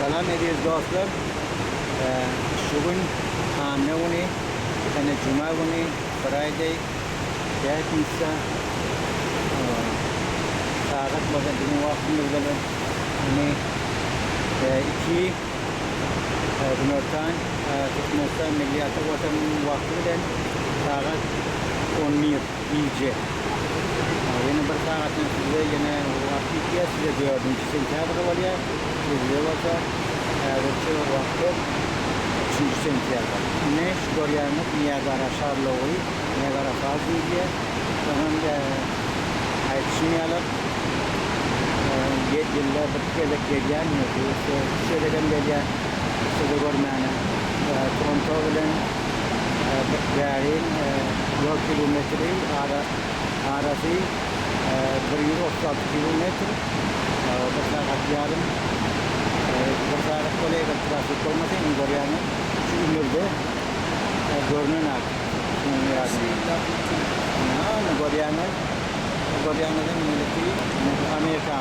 Salam eziz dostlar. Şu gün anna güni, ýagny juma güni, Friday, pýatnitsa. Sagat bolsa biziň wagtymyz bilen indi 2 günortan Türkmenistan Milli Ata Watanynyň wagty bilen sagat 11 gije. Ýene bir sagatdan size ýene wagt ýetýär, size dördünji sentýabr bolýar, bizde bolsa häzirki wagtda üçünji sentýabr. Ine şu görýäňiz Niagara şarlawy, Niagara Falls diýilýär. Soňam aýdyşym ýaly ýylda bir gezek gelýän, üç gezegem gelýär sizi görmäne. Toronto bilen bäriň ýol kilometri ara arasy 136 kilometr, bir sagat ýarym, bir sagat bolýar eger trafik bolmasa, indi görýäňiz şu ümürde görnen ak. Şunuň ýaly. Ýa, görýäňiz, görýäňiz indiki Amerika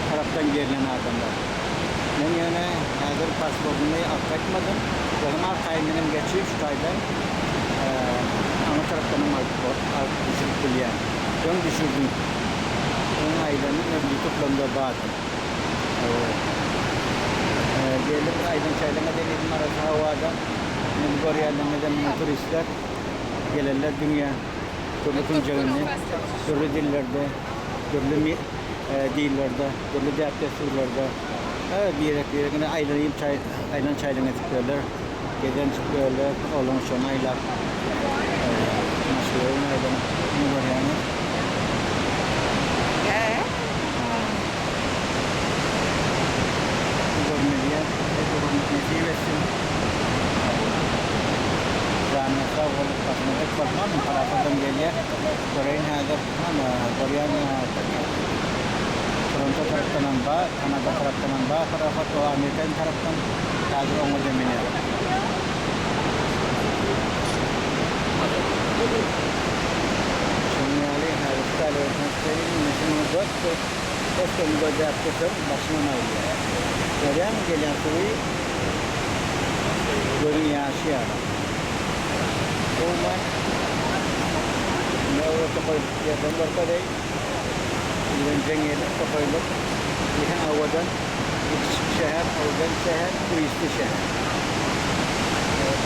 tarapdan gelen adamlar. Men ýöne häzir pasportymy alyp gaýtmadym. Ýöne arkaýyn menem geçip şu taýdan aňy tarapdanam alyp alyp düşürip bilýän. Öň düşürdim. Öň aýlandym, öň ýutublamda bardy. Geldim bir aýdan çaýdan edelim arasy howada. Meni görýänleriňizem meni turistler gelenler dünýä dürli künjeginden, dürli dillerde, dürli dillerde, dürli däp-dessurlarda birek-biregine aýlanyp çaý aýlan çaýlan edip ýörler. Gezen çykyp ýörler, olaň şony aýlap maşgalaryny aýlanyp ine görýäňiz. Görmeli görmek nesip etsin. Janyňyz sag bolup, başyňyz dik bolsun. Ana, parahadam gelýär. Göreýin häzir. Ana, görýän Toronto tarapdanam bar, Kanada tarapdanam bar parahat, o Amerikan tarapdan häzir oňa-da miner. Şonuň ýaly häzir Göz-göni gözläp dursaň, başyňam aýylýar. Görýäňmi gelýän suwy gözüň ýaşy ýaly. Umuman, ine o tokaýlyk ýerden görkezeýin. Ýylan jeňňellik tokaýlyk. Diýseň owadan bir kiçijik şäher, owadan şäher, turistik şäher.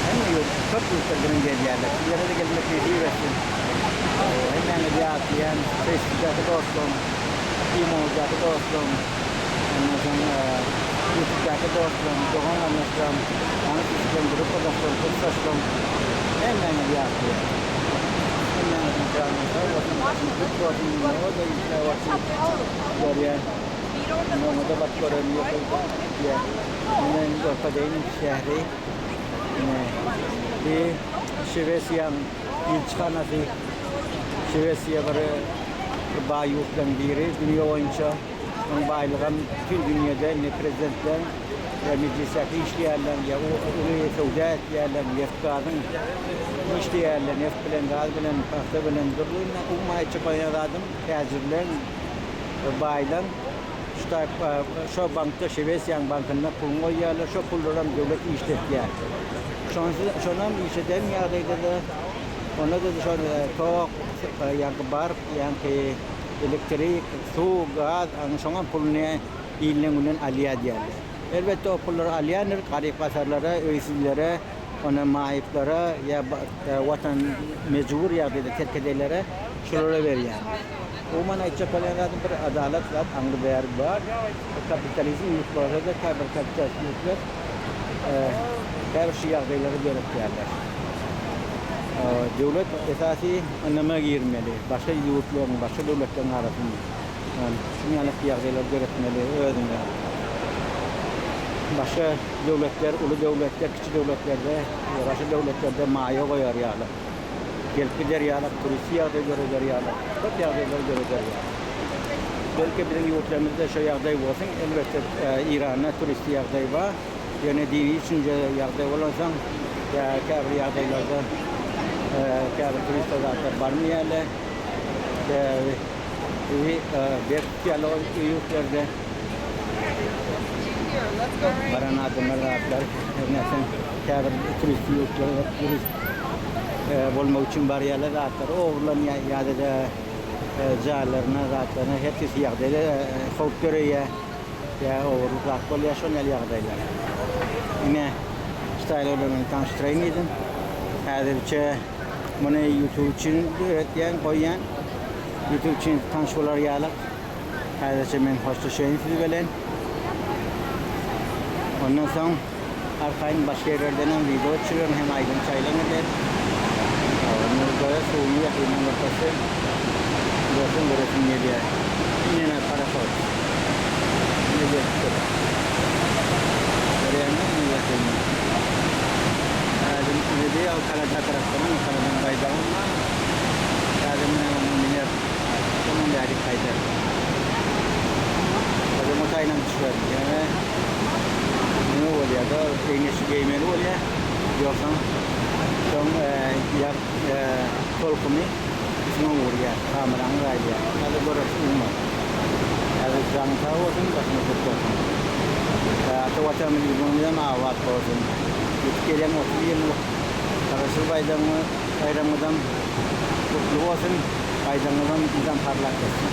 Hemme ýurt, köp ýurtlardan gelýärler. Sizlere-de gelmek nesip etsin. Hemmäňizi ýatlaýan Facebookdaky dostlarym, Imodaky dostlarym, ondan soň Youtubedaky dostlarym, dogan garyndaşlarym, tanyş bilişlerim, gruppadaşlarym, kursdaşlarym hemmäňizi ýatlaýan. Hemmäňiziň janyňyz sag bolsun, başyňyz dik bolsun, ýene-de işläp oturyp görýän. Oňa-da baryp görelim ýokarda diýýär. Ine görkezeýin şäheri. Ine bi Şwesiýanyň ilçihanasy. Şwesiýa bir baý ýurtlaryň biri dünýe boýunça. Onuň baýlygam bütin dünýede indi prezidentler ýa mejlisdäki işleýärler ýa uly söwda etýärler, neft gazyň işleýärler, neft bilen, gaz bilen, pagta bilen dürli umuman aýtjak bolýan zadym täjirleň baýlaň şu taýp şo bankda Şwesiýanyň bankynda puluny goýýarlar, şo pullaram döwlet işletýär. Şonsuz şonam işleden ýagdaýda-da onda-da şol tok ýaňky bark ýaňky elektrik, suw, gaz ana şoňam puluny ilden günden alýar diýýärler. Elbetde o pullary alýandyr garyp-gasarlara, öýsüzlere, Ony maýyplara ýa watan mejbur ýagdaýda terk edenlere şulara berýär. Umuman aýtjak bolýan zadym bir adalat zat aňry bäri bar. Kapitalizm ýurt bolsa-da käbir kapitalist ýurtlar käbir şu ýagdaýlary döretýärler. Döwlet esasy ynama girmeli. Başga ýurtlaryň, başga döwletleriň arasynda. Şunuň ýaly ýagdaýlary döretmeli özüňe. Başga döwletler, uly döwletler, kiçi döwletlerde, başga döwletlerde maýa goýar ýaly, gelip gider ýaly, turistik ýagdaý döreder ýaly, köp ýagdaýlary döreder ýaly. Belki biziň ýurtlarymyzda şo ýagdaý bolsun, elbetde Iranda turistik ýagdaý bar, ýöne dini düşünje ýagdaý bolansoň, ýa käbir ýagdaýlarda käbir turistler zatlar barmaýarlar. Sebäbi bizi berk tutýarlar ol ýurtlarda. Baran adamlar zatlar näsem käbir turist ýurtlara turist bolmak üçin barýarlar zatlar ogurlanýar ýa-da jaýlaryna zatlaryna her tüýsli ýagdaýda howp döreýär ýa ogurlyk zat bolýar şol ýaly ýagdaýlar. Ine şu taýlar bilen men tanyşdyraýyn diýdim. Häzirçe muny YouTube üçin döretýän, goýýan. YouTube üçin tanyş bolar ýalyk. Häzirçe men hoşlaşaýyn siz bilen. Ondan soň arkaýyn başga ýerlerden hem wideo düşürerin hem aýdym çaýlan eder. Nurgara suwuny ýakyndan görkezsem, görseň göresim gelýär. Ine parahod. Ine gelip dur. Görýäňmi ine ýakyndan. Häzir ine diýýär, Kanada tarapdan, Kanadanyň baýdagy bar. Häzir mine oňa miner. Ondan bärik gaýdar. Hajam o taýynam düşer. Ýöne neme bolýar-da, egin-eşik geýmeli bolýar. Ýogsam soň ýag tolkuny üstüňe urýar, kameraňy gaýdýar. Häzir görersiň umuman. Häzir janyň sag bolsun, başyňa kök bolsun. Ata Watanymyz ýurdumyzam abat bolsun. Ýetip gelýän 30 ýyllyk Garaşsyz baýramyzam gutly bolsun. Baýdagyňyzam mydam parlap dursun.